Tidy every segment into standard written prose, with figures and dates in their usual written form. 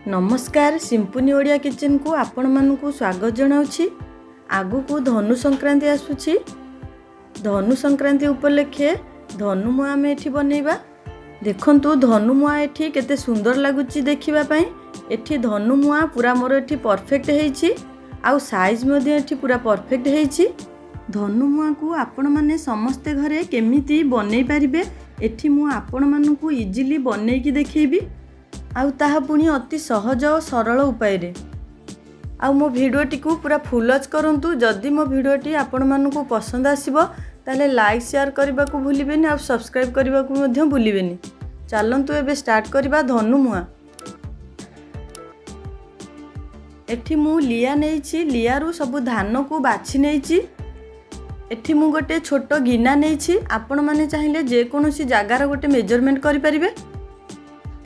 ନମସ୍କାର, ସିମ୍ପୁନି ଓଡ଼ିଆ କିଚେନ୍କୁ ଆପଣମାନଙ୍କୁ ସ୍ୱାଗତ ଜଣାଉଛି। ଆଗକୁ ଧନୁ ସଂକ୍ରାନ୍ତି ଆସୁଛି। ଧନୁ ସଂକ୍ରାନ୍ତି ଉପଲକ୍ଷେ ଧନୁମୁଆଁ ଆମେ ଏଠି ବନେଇବା। ଦେଖନ୍ତୁ, ଧନୁମୁଆଁ ଏଠି କେତେ ସୁନ୍ଦର ଲାଗୁଛି ଦେଖିବା ପାଇଁ। ଏଠି ଧନୁମୁଆଁ ପୁରା ମୋର ଏଠି ପରଫେକ୍ଟ ହେଇଛି ଆଉ ସାଇଜ୍ ମଧ୍ୟ ଏଠି ପୁରା ପରଫେକ୍ଟ ହେଇଛି। ଧନୁମୁଆଁକୁ ଆପଣମାନେ ସମସ୍ତେ ଘରେ କେମିତି ବନେଇ ପାରିବେ, ଏଠି ମୁଁ ଆପଣମାନଙ୍କୁ ଇଜିଲି ବନେଇକି ଦେଖେଇବି, ଆଉ ତାହା ପୁଣି ଅତି ସହଜ ଓ ସରଳ ଉପାୟରେ। ଆଉ ମୋ ଭିଡ଼ିଓଟିକୁ ପୁରା ଫୁଲ୍ ୱାଚ୍ କରନ୍ତୁ। ଯଦି ମୋ ଭିଡ଼ିଓଟି ଆପଣମାନଙ୍କୁ ପସନ୍ଦ ଆସିବ, ତାହେଲେ ଲାଇକ୍, ସେୟାର କରିବାକୁ ଭୁଲିବେନି ଆଉ ସବସ୍କ୍ରାଇବ୍ କରିବାକୁ ମଧ୍ୟ ଭୁଲିବେନି। ଚାଲନ୍ତୁ, ଏବେ ଷ୍ଟାର୍ଟ କରିବା ଧନୁମୁଆଁ। ଏଠି ମୁଁ ଲିଆ ନେଇଛି। ଲିଆରୁ ସବୁ ଧାନକୁ ବାଛି ନେଇଛି। ଏଠି ମୁଁ ଗୋଟେ ଛୋଟ ଗିନା ନେଇଛି। ଆପଣମାନେ ଚାହିଁଲେ ଯେକୌଣସି ଜାଗାର ଗୋଟେ ମେଜରମେଣ୍ଟ କରିପାରିବେ।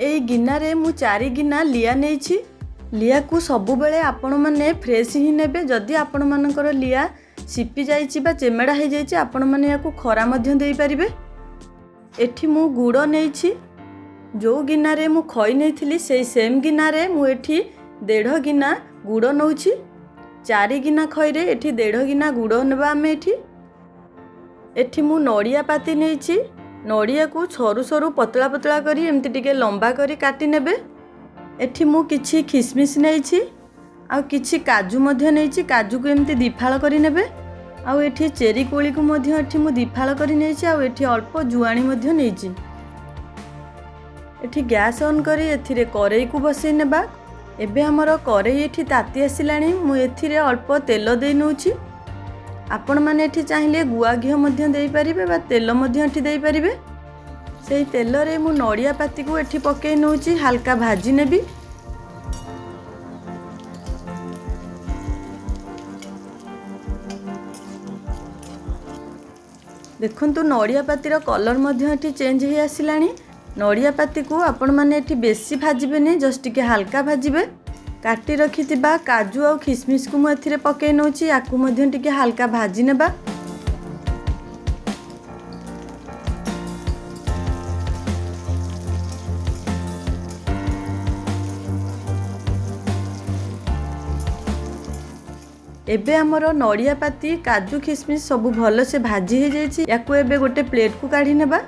ଏଇ ଗିନାରେ ମୁଁ 4 ଗିନା ଲିଆ ନେଇଛି। ଲିଆକୁ ସବୁବେଳେ ଆପଣମାନେ ଫ୍ରେଶ୍ ହିଁ ନେବେ। ଯଦି ଆପଣମାନଙ୍କର ଲିଆ ସିପି ଯାଇଛି ବା ଚେମେଡ଼ା ହେଇଯାଇଛି, ଆପଣମାନେ ଏହାକୁ ଖରା ମଧ୍ୟ ଦେଇପାରିବେ। ଏଠି ମୁଁ ଗୁଡ଼ ନେଇଛି। ଯେଉଁ ଗିନାରେ ମୁଁ ଖଇ ନେଇଥିଲି, ସେଇ ସେମ୍ ଗିନାରେ ମୁଁ ଏଠି 1.5 ଗିନା ଗୁଡ଼ ନେଉଛି। 4 ଗିନା ଖଇରେ ଏଠି 1.5 ଗିନା ଗୁଡ଼ ନେବା ଆମେ। ଏଠି ମୁଁ ନଡ଼ିଆ ପାତି ନେଇଛି। ନଡ଼ିଆକୁ ସରୁ ସରୁ, ପତଳା ପତଳା କରି, ଏମିତି ଟିକେ ଲମ୍ବା କରି କାଟି ନେବେ। ଏଠି ମୁଁ କିଛି ଖିସମିସ୍ ନେଇଛି ଆଉ କିଛି କାଜୁ ମଧ୍ୟ ନେଇଛି। କାଜୁକୁ ଏମିତି ଦିଫାଳ କରି ନେବେ। ଆଉ ଏଠି ଚେରି କୋଳିକୁ ମଧ୍ୟ ଏଠି ମୁଁ ଦିଫାଳ କରି ନେଇଛି ଆଉ ଏଠି ଅଳ୍ପ ଜୁଆଣି ମଧ୍ୟ ନେଇଛି। ଏଠି ଗ୍ୟାସ୍ ଅନ୍ କରି ଏଥିରେ କରେଇକୁ ବସେଇ ନେବା। ଏବେ ଆମର କରେଇ ଏଠି ତାତି ଆସିଲାଣି। ମୁଁ ଏଥିରେ ଅଳ୍ପ ତେଲ ଦେଇ ନେଉଛି। ଆପଣମାନେ ଏଠି ଚାହିଁଲେ ଗୁଆ ଘିଅ ମଧ୍ୟ ଦେଇପାରିବେ ବା ତେଲ ମଧ୍ୟ ଏଠି ଦେଇପାରିବେ। ସେଇ ତେଲରେ ମୁଁ ନଡ଼ିଆ ପାତିକୁ ଏଠି ପକାଇ ନେଉଛି, ହାଲକା ଭାଜି ନେବି। ଦେଖନ୍ତୁ, ନଡ଼ିଆ ପାତିର କଲର୍ ମଧ୍ୟ ଏଠି ଚେଞ୍ଜ ହେଇ ଆସିଲାଣି। ନଡ଼ିଆ ପାତିକୁ ଆପଣମାନେ ଏଠି ବେଶୀ ଭାଜିବେନି, ଜଷ୍ଟ ଟିକେ ହାଲକା ଭାଜିବେ। କାଟି ରଖିଥିବା କାଜୁ ଆଉ ଖିସମିସକୁ ମୁଁ ଏଥିରେ ପକାଇ ନେଉଛି। ୟାକୁ ମଧ୍ୟ ଟିକେ ହାଲକା ଭାଜି ନେବା। ଏବେ ଆମର ନଡ଼ିଆ ପାତି, କାଜୁ, ଖିସମିସ ସବୁ ଭଲସେ ଭାଜି ହେଇଯାଇଛି। ୟାକୁ ଏବେ ଗୋଟେ ପ୍ଲେଟ୍କୁ କାଢ଼ି ନେବା।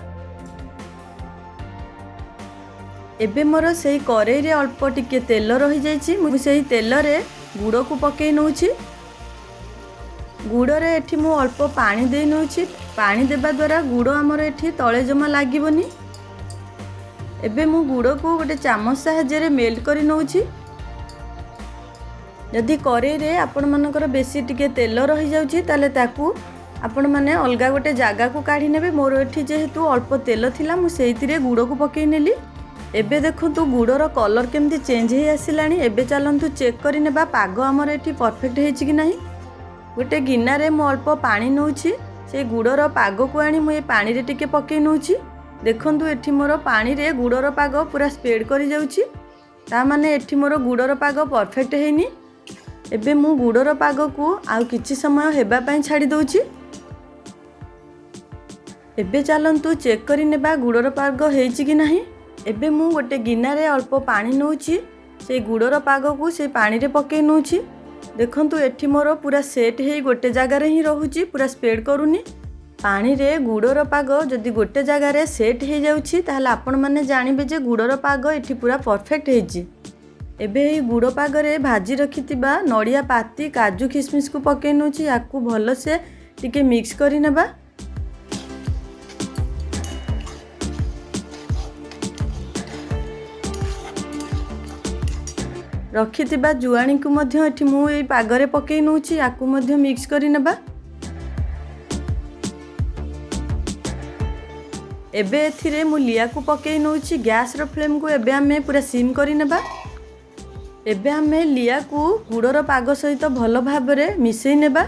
ଏବେ ମୋର ସେଇ କରେଇରେ ଅଳ୍ପ ଟିକେ ତେଲ ରହିଯାଇଛି। ମୁଁ ସେଇ ତେଲରେ ଗୁଡ଼କୁ ପକାଇ ନେଉଛି। ଗୁଡ଼ରେ ଏଠି ମୁଁ ଅଳ୍ପ ପାଣି ଦେଇ ନେଉଛି। ପାଣି ଦେବା ଦ୍ୱାରା ଗୁଡ଼ ଆମର ଏଠି ତଳେ ଜମା ଲାଗିବନି। ଏବେ ମୁଁ ଗୁଡ଼କୁ ଗୋଟେ ଚାମଚ ସାହାଯ୍ୟରେ ମେଲ୍ଟ କରି ନେଉଛି। ଯଦି କରେଇରେ ଆପଣମାନଙ୍କର ବେଶୀ ଟିକେ ତେଲ ରହିଯାଉଛି, ତାହେଲେ ତାକୁ ଆପଣମାନେ ଅଲଗା ଗୋଟେ ଜାଗାକୁ କାଢ଼ି ନେବେ। ମୋର ଏଠି ଯେହେତୁ ଅଳ୍ପ ତେଲ ଥିଲା, ମୁଁ ସେଇଥିରେ ଗୁଡ଼କୁ ପକାଇ ନେଲି। ଏବେ ଦେଖନ୍ତୁ, ଗୁଡ଼ର କଲର୍ କେମିତି ଚେଞ୍ଜ ହେଇ ଆସିଲାଣି। ଏବେ ଚାଲନ୍ତୁ ଚେକ୍ କରିନେବା ପାଗ ଆମର ଏଠି ପରଫେକ୍ଟ ହେଇଛି କି ନାହିଁ। ଗୋଟେ ଗିନାରେ ମୁଁ ଅଳ୍ପ ପାଣି ନେଉଛି। ସେଇ ଗୁଡ଼ର ପାଗକୁ ଆଣି ମୁଁ ଏ ପାଣିରେ ଟିକେ ପକାଇ ନେଉଛି। ଦେଖନ୍ତୁ, ଏଠି ମୋର ପାଣିରେ ଗୁଡ଼ର ପାଗ ପୁରା ସ୍ପ୍ରେଡ଼ କରିଯାଉଛି। ତା ମାନେ ଏଠି ମୋର ଗୁଡ଼ର ପାଗ ପରଫେକ୍ଟ ହେଇନି। ଏବେ ମୁଁ ଗୁଡ଼ର ପାଗକୁ ଆଉ କିଛି ସମୟ ହେବା ପାଇଁ ଛାଡ଼ି ଦେଉଛି। ଏବେ ଚାଲନ୍ତୁ ଚେକ୍ କରିନେବା ଗୁଡ଼ର ପାଗ ହେଇଛି କି ନାହିଁ। ଏବେ ମୁଁ ଗୋଟେ ଗିନାରେ ଅଳ୍ପ ପାଣି ନେଉଛି। ସେଇ ଗୁଡ଼ର ପାଗକୁ ସେଇ ପାଣିରେ ପକାଇ ନେଉଛି। ଦେଖନ୍ତୁ, ଏଠି ମୋର ପୁରା ସେଟ୍ ହେଇ ଗୋଟେ ଜାଗାରେ ହିଁ ରହୁଛି, ପୁରା ସ୍ପ୍ରେଡ଼ କରୁନି। ପାଣିରେ ଗୁଡ଼ର ପାଗ ଯଦି ଗୋଟେ ଜାଗାରେ ସେଟ୍ ହେଇଯାଉଛି, ତାହେଲେ ଆପଣମାନେ ଜାଣିବେ ଯେ ଗୁଡ଼ର ପାଗ ଏଠି ପୁରା ପରଫେକ୍ଟ ହେଇଛି। ଏବେ ଏଇ ଗୁଡ଼ ପାଗରେ ଭାଜି ରଖିଥିବା ନଡ଼ିଆ ପାତି, କାଜୁ, ଖିସମିସକୁ ପକାଇ ନେଉଛି। ୟାକୁ ଭଲସେ ଟିକେ ମିକ୍ସ କରିନେବା। ରଖିଥିବା ଜୁଆଣିକୁ ମଧ୍ୟ ଏଠି ମୁଁ ଏଇ ପାଗରେ ପକାଇ ନେଉଛି। ୟାକୁ ମଧ୍ୟ ମିକ୍ସ କରିନେବା। ଏବେ ଏଥିରେ ମୁଁ ଲିଆକୁ ପକାଇ ନେଉଛି। ଗ୍ୟାସ୍ର ଫ୍ଲେମ୍କୁ ଏବେ ଆମେ ପୁରା ସିମ୍ କରିନେବା। ଏବେ ଆମେ ଲିଆକୁ ଗୁଡ଼ର ପାଗ ସହିତ ଭଲ ଭାବରେ ମିଶାଇ ନେବା।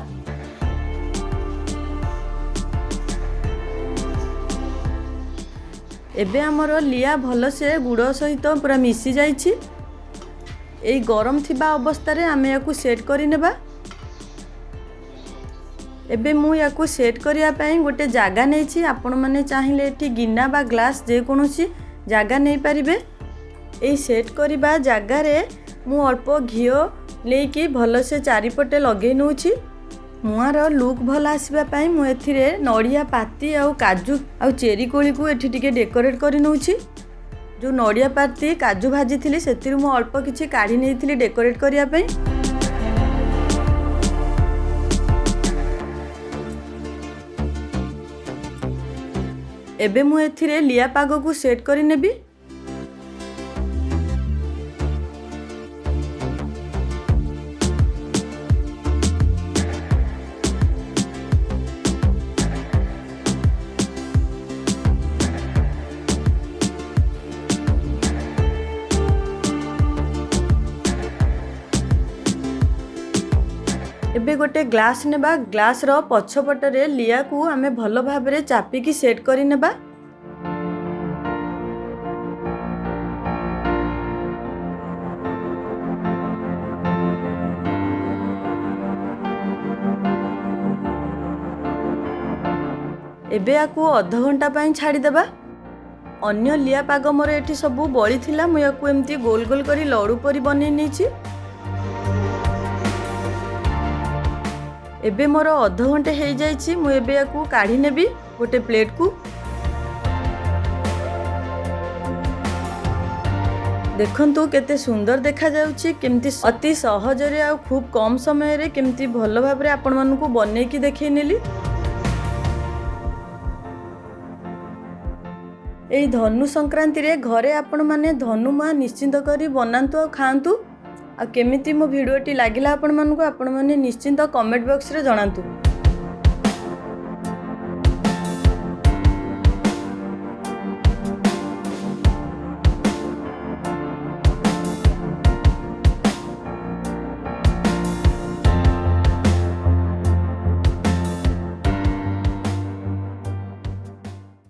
ଏବେ ଆମର ଲିଆ ଭଲସେ ଗୁଡ଼ ସହିତ ପୁରା ମିଶି ଯାଇଛି। ଏଇ ଗରମ ଥିବା ଅବସ୍ଥାରେ ଆମେ ୟାକୁ ସେଟ୍ କରିନେବା। ଏବେ ମୁଁ ୟାକୁ ସେଟ୍ କରିବା ପାଇଁ ଗୋଟେ ଜାଗା ନେଇଛି। ଆପଣମାନେ ଚାହିଁଲେ ଏଠି ଗିନା ବା ଗ୍ଲାସ୍ ଯେକୌଣସି ଜାଗା ନେଇପାରିବେ। ଏଇ ସେଟ୍ କରିବା ଜାଗାରେ ମୁଁ ଅଳ୍ପ ଘିଅ ନେଇକି ଭଲସେ ଚାରିପଟେ ଲଗେଇ ନେଉଛି। ମୁଆଁର ଲୁକ୍ ଭଲ ଆସିବା ପାଇଁ ମୁଁ ଏଥିରେ ନଡ଼ିଆ ପାତି ଆଉ କାଜୁ ଆଉ ଚେରି କୋଳିକୁ ଏଠି ଟିକେ ଡେକୋରେଟ୍ କରି ନେଉଛି। ଯେଉଁ ନଡ଼ିଆ ପାତି କାଜୁ ଭାଜିଥିଲି, ସେଥିରୁ ମୁଁ ଅଳ୍ପ କିଛି କାଢ଼ି ନେଇଥିଲି ଡେକୋରେଟ୍ କରିବା ପାଇଁ। ଏବେ ମୁଁ ଏଥିରେ ଲିଆ ପାଗକୁ ସେଟ୍ କରିନେବି। ଏବେ ଗୋଟେ ଗ୍ଲାସ୍ ନେବା। ଗ୍ଲାସ୍ର ପଛପଟରେ ଲିଆକୁ ଆମେ ଭଲ ଭାବରେ ଚାପିକି ସେଟ୍ କରିନେବା। ଏବେ ୟାକୁ ଅଧଘଣ୍ଟା ପାଇଁ ଛାଡ଼ିଦେବା। ଅନ୍ୟ ଲିଆ ପାଗ ମୋର ଏଠି ସବୁ ବଳିଥିଲା। ମୁଁ ୟାକୁ ଏମିତି ଗୋଲ ଗୋଲ କରି ଲଡ଼ୁ ପରି ବନେଇ ନେଇଛି। ଏବେ ମୋର ଅଧଘଣ୍ଟେ ହେଇଯାଇଛି। ମୁଁ ଏବେ ୟାକୁ କାଢ଼ି ନେବି ଗୋଟେ ପ୍ଲେଟ୍କୁ। ଦେଖନ୍ତୁ କେତେ ସୁନ୍ଦର ଦେଖାଯାଉଛି, କେମିତି ଅତି ସହଜରେ ଆଉ ଖୁବ୍ କମ୍ ସମୟରେ କେମିତି ଭଲ ଭାବରେ ଆପଣମାନଙ୍କୁ ବନେଇକି ଦେଖେଇ ନେଲି। ଏଇ ଧନୁ ସଂକ୍ରାନ୍ତିରେ ଘରେ ଆପଣମାନେ ଧନୁ ମୁଆଁ ନିଶ୍ଚିନ୍ତ କରି ବନାନ୍ତୁ ଆଉ ଖାଆନ୍ତୁ। ଆଉ କେମିତି ମୋ ଭିଡ଼ିଓଟି ଲାଗିଲା ଆପଣମାନଙ୍କୁ, ଆପଣମାନେ ନିଶ୍ଚିନ୍ତ କମେଣ୍ଟ ବକ୍ସରେ ଜଣାନ୍ତୁ।